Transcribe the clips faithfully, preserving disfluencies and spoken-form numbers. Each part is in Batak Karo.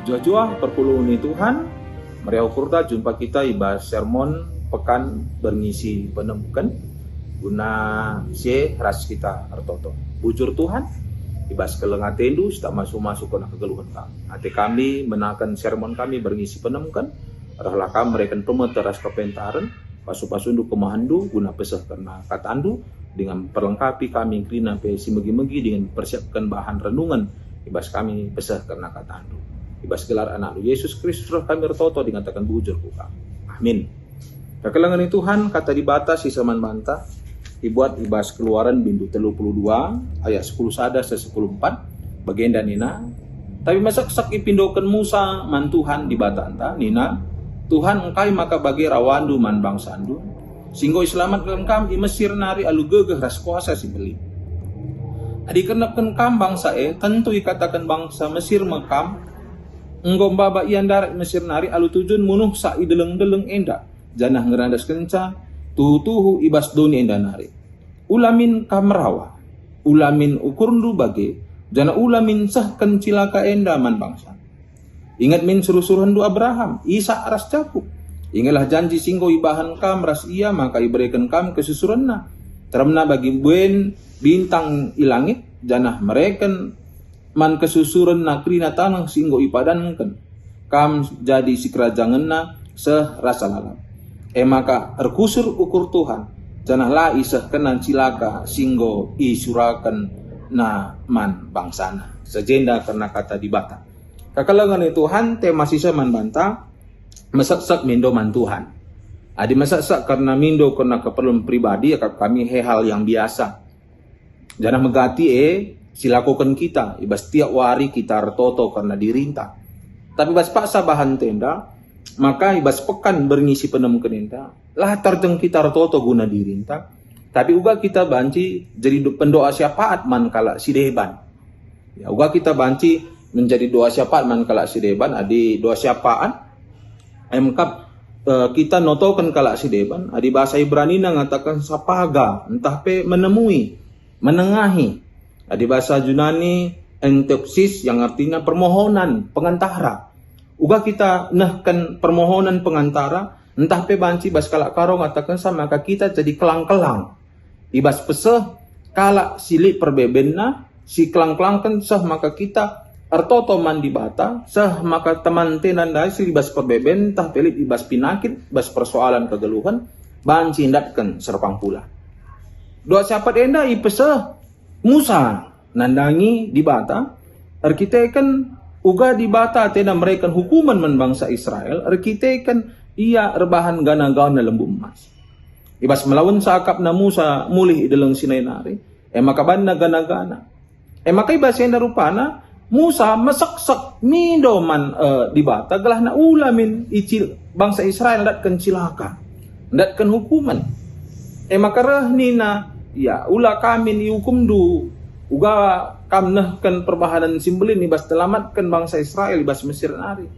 Juah-juah perpulungen ni Tuhan, meriah ukurta jumpa kita i bas sermon Pekan Berngisi Penemken, guna si e ras kita ertoto. Bujur Tuhan, i bas keleng atendu si tak masu-masu kena kegeluhen kami. Ate kami menaken sermon kami berngisi penemken, rehlah kam mereken pemete ras kepentaren, pasu-pasundu kemahenndu guna peseh kerna katandu, dingen perlengkapi kami kerina pe si megi-megi dingen persiapken bahan renungen i bas kami peseh kerna katandu. I bas gelar anakNdu Yesus Kristus reh kami ertoto dingen ngataken bujur ku kam. Amin. Kekelengen ni Tuhan, kata Dibata si seman banta, ibuat i bas Keluaren bindu telu puluh dua ayat sepuluh sada seh sepuluh empat, bagenda nina, tapi meseksek ipindoken Musa man Tuhan Dibatanta, nina, "Tuhan, engkai maka bage rawandu man bangsandu, si enggo iselamatken kam i Mesir nari alu gegeh ras kuasa si mbelin? Adi ikernepken kam bangsa e, tentu ikataken bangsa Mesir me kam, 'Enggo maba ia ndarat i Mesir nari alu tujun munuhsa i deleng-deleng enda, janah ngerandaskenca tuhu-tuhu i bas doni enda nari.' Ula min kam rawa, ula min ukurndu bage, janah ula min sehken cilaka enda man bangsa. Inget min suruh-suruhenndu Abraham, Isak ras Jakup. Ingetlah janji si enggo ibahan kam ras ia maka ibereken kam kesusurenna, teremna bagi buen bintang i langit, janah mereken man kesusurenna kerina taneh si enggo ipadanken kam jadi sikerajangenna seh rasa lalap. E maka erkusur ukur Tuhan, janah la isehkenna cilaka si enggo isurakenna man bangsana." Sejenda kerna kata Dibata. Kekelengen ni Tuhan, tema si seman banta, meseksek mindo man Tuhan. Adi meseksek kerna mindo kerna keperlun pribadi, akap kami he hal yang biasa. Janah megati e silakoken kita, i bas tiap wari kita ertoto kerna dirinta. Tapi bas paksa bahan enda, maka i bas pekan berngisi penemken enda, la terjeng kita ertoto guna dirinta, tapi uga kita banci jadi do-, pendoa syafaat man kalak si deban. Ya, uga kita banci menjadi doa syafaat man kalak si deban, adi doa syafaat, emkap, eh, kita notoken kalak si deban, adi bahasa Ibranina ngataken sapaga, ntah pe menemui, menengahi. Adi bahasa Junani, enteuksis, yang artinya permohonan, pengantara. Uga kita nehken permohonan pengantara, ntah pe banci bas kalak Karo ngatakenca maka kita jadi kelang-kelang. I bas peseh kalak si lit perbebenna, si kelang-kelangken seh maka kita ertoto man Dibata, seh maka temanta ndai si i bas perbeben ntah pe lit i bas penakit, bas persoalan kegeluhen, banci ndatken serpang pula. Doa syafaat enda ipeseh Musa nandangi Dibata, erkiteken uga Dibata atena mereken hukumen man bangsa Israel, erkiteken ia erbahan gana-gana lembu emas. I bas melawenca akapna Musa mulih i Deleng Sinai nari, e maka banna gana-gana. E maka i bas enda rupana Musa meseksek mindo man, eh, Dibata gelahna ula min icil bangsa Israel ndatken cilaka, ndatken hukumen. E maka reh nina, "Ya, ula kam min iukumndu, uga kam nehken perbahanen si mbelin i bas telamatken bangsa Israel i bas Mesir nari.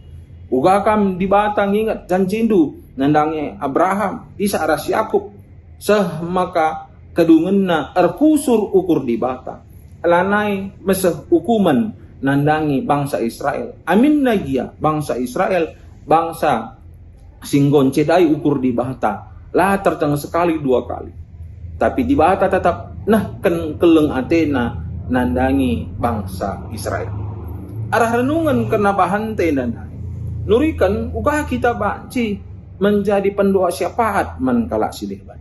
Uga kam Dibata nginget janjindu nandangi Abraham, Isak ras Yakup, seh maka kedungenna erkusur ukur Dibata. Lanai meseh ukumen nandangi bangsa Israel. Aminna gia bangsa Israel, bangsa si enggo ncedai ukur Dibata, la terjeng sekali dua kali. Tapi Dibata tetap nehken keleng atena nandangi bangsa Israel." Arah renungen kerna bahanta enda nari, nuriken uga kita banci menjadi pendoa syafaat man kalak si deban.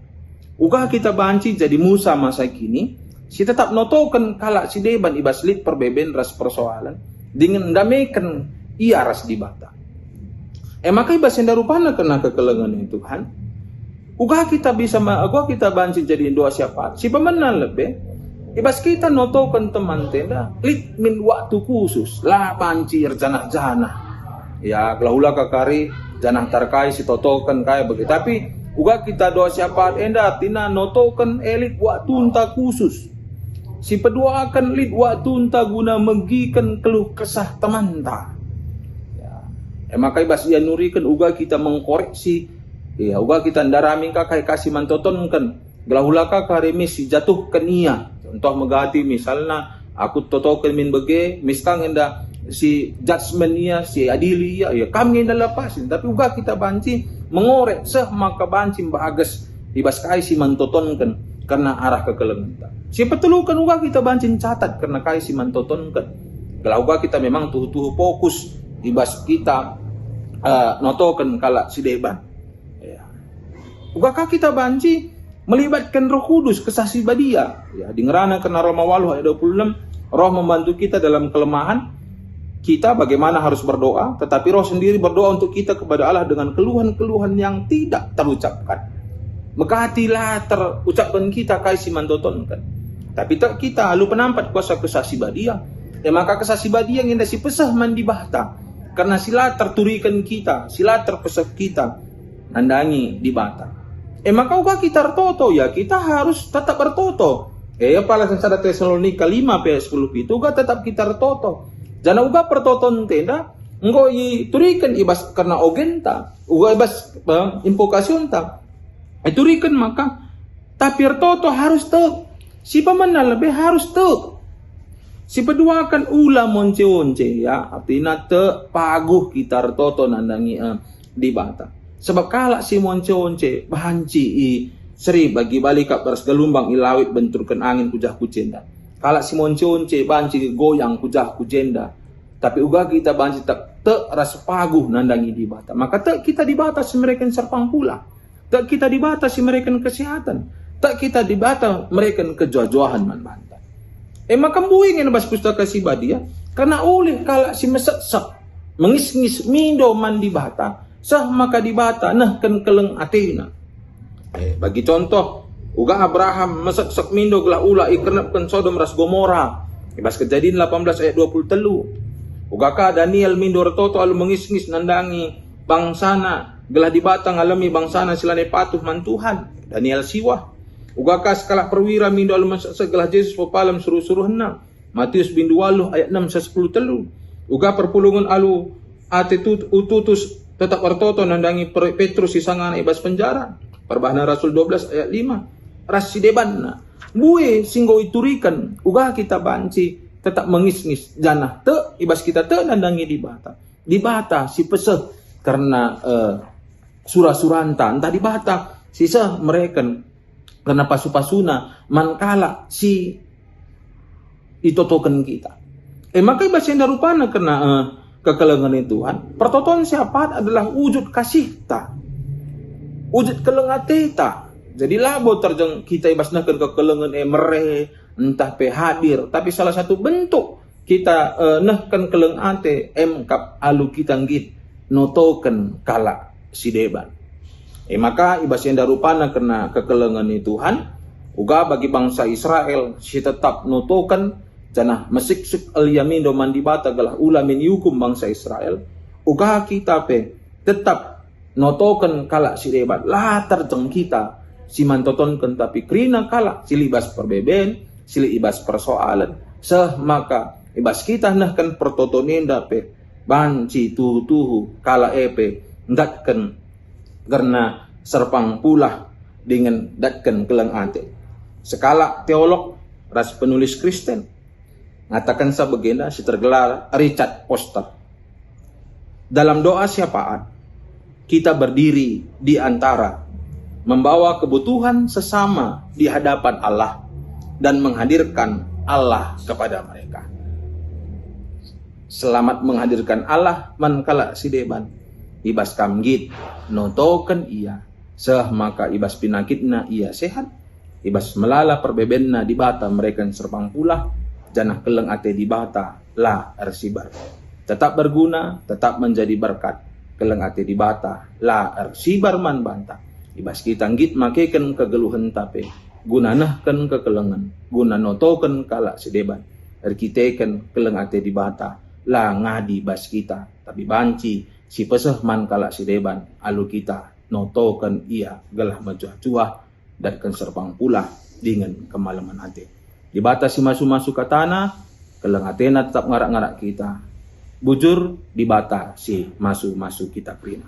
Uga kita banci jadi Musa masa kini, si tetap notoken kalak si deban i bas lit perbeben ras persoalen, dingen ndameken ia ras Dibata. E maka i bas enda rupana kerna kekelengen ni Tuhan, uga kita bisa ma-, uga kita banci jadi doa syafaat. Si pemena lebe, i bas kita notoken temanta enda, lit min waktu khusus, la banci erjanah-janah. Ya, gelah ula ka kari janah tarkai si totoken kai bage. Tapi uga kita doa syafaat enda artina notoken e lit waktunta khusus. Si peduaken lit waktunta guna megiken keluh kesah temanta. Ya. E maka i bas ia nuriken uga kita mengkoreksi, ya, uga kita ndarami ka kai ka si mantotonken. Gelah ula ka kari mis si jatuhken ia. Contoh megati, misalna, aku totoken min bage, mis ka nge enda, si judgment ia, si adili ia, ya kam nge enda la pasin. Tapi uga kita banci mengorek seh maka banci mbages i bas kai si man totonken kerna arah kekelengenta. Si peteluken uga kita banci ncatat kerna kai si man totonken. Gelah uga kita memang tuhu-tuhu fokus i bas kita, eh, notoken kalak si deban. Ya. Uga ka kita banci melibatkan Roh Kudus, Kesah Si Badia. Ya, dingerana kerna Roma waluh ayat dua puluh enam, Roh membantu kita dalam kelemahan. Kita bagaimana harus berdoa, tetapi Roh sendiri berdoa untuk kita kepada Allah dengan keluhan-keluhan yang tidak terucapkan. Mekati la terucapkan kita kai si man totonken. Tapi tek kita alu penampat kuasa Kesah Si Badia. E maka Kesah Si Badia nge enda si peseh man Dibata. Kerna si la terturiken kita, si la terpeseh kita nandangi Dibata. E maka uga kita ertoto, ya kita harus tetap ertoto. E, apalagi sada Tesalonika lima pe ayat sepuluh pitu uga tetap kita ertoto. Janah uga pertoton enda enggo ituriken i bas kerna ogenta, uga i bas, eh, impokasionta. Ituriken maka, tapi ertoto harus tek. Si pemena lebe harus tek. Si peduaken ula monce-once, ya, artina tek paguh kita ertoto nandangi, eh, Dibata. Sebab kalak si monce-once banci i seri bagi bali kap ras gelumbang i lawit benturken angin ku jah ku jenda. Kalak si monce-once banci goyang ku jah ku jenda. Tapi uga kita banci tek, tek ras paguh nandangi Dibata. Maka tek kita Dibata si mereken serpang pula. Tek kita Dibata si mereken kesehatan. Tek kita Dibata mereken kejuah-juahen man banta. E maka mbue nge bas Pustaka Si Badia, kerna ulih kalak si meseksek, mengisngis mindo man Dibata, seh maka Dibata nehken keleng atena. E, bagi contoh, uga Abraham meseksek mindo gelah ula ikernepken Sodom ras Gomora, i bas Kejadin delapan belas ayat dua puluh telu. Uga ka Daniel mindo ertoto alu mengisngis nandangi bangsana, gelah Dibata ngalemi bangsana si lanai patuh man Tuhan. Daniel siwah. Uga ka sekalak perwira mindo alu meseksek gelah Jesus pepalem suruh-suruhenna. Matius bindu waluh ayat enam seh sepuluh telu. Uga perpulungen alu ate tut-, tutus tetap ertoto nandangi per-, Petrus si sangana i bas penjara. Perbahanen Rasul dua belas ayat lima. Ras si debanna. Mbue si enggo ituriken, uga kita banci tetap mengisngis, janah tek, i bas kita tek nandangi Dibata. Dibata si peseh kerna, eh, sura-suranta, ntah Dibata si seh mereken kerna pasu-pasuna man kalak si itotoken kita. E maka i bas enda rupana kerna, eh, kekelengen Tuhan, pertoton si apat adalah wujud kasihta, wujud keleng ateta. Jadi labo terjeng kita i bas nehken kekelengen e mere, ntah pe hadir, tapi salah satu bentuk kita, eh, nehken keleng ate, em kap alu kita nggit notoken kalak si deban. E maka i bas enda rupana kerna kekelengen ni Tuhan, uga bagi bangsa Israel si tetap notoken janah mesiksik elia mindo man Dibata gelah ula min iukum bangsa Israel, uga kita pe tetap notoken kalak si deban, la terjeng kita si man totonken, tapi kerina kalak si lit i bas perbeben, si lit i bas persoalen, seh maka i bas kita nehken pertoton enda pe banci tuhu-tuhu kalak e pe ndatken kerna serpang pulah dingen ndatken keleng ate. Sekalak teolog ras penulis Kristen ngatakenca bagenda si tergelar Richard Foster. Dalam doa syafaat, kita berdiri di antara, membawa kebutuhan sesama di hadapan Allah dan menghadirkan Allah kepada mereka. Selamat menghadirkan Allah man kalak si deban. I bas kam nggit, notoken ia, seh maka i bas pinakitna ia sehat, i bas melala perbebenna Dibata mereken serpang pulah, janah keleng ate Dibata la ersibar. Tetap berguna, tetap menjadi berkat. Keleng ate Dibata la ersibar man banta. I bas kita nggit makeken kegeluhenta pe, guna nehken kekelengen, guna notoken kalak si deban. Erkiteken keleng ate Dibata la ngadi bas kita, tapi banci si peseh man kalak si deban alu kita notoken ia gelah mejuah-juah, datken serpang pulah dingen kemalemen ate. Dibata si masu-masu katana, keleng atena tetap ngarak-ngarak kita. Bujur, Dibata si masu-masu kita kerina.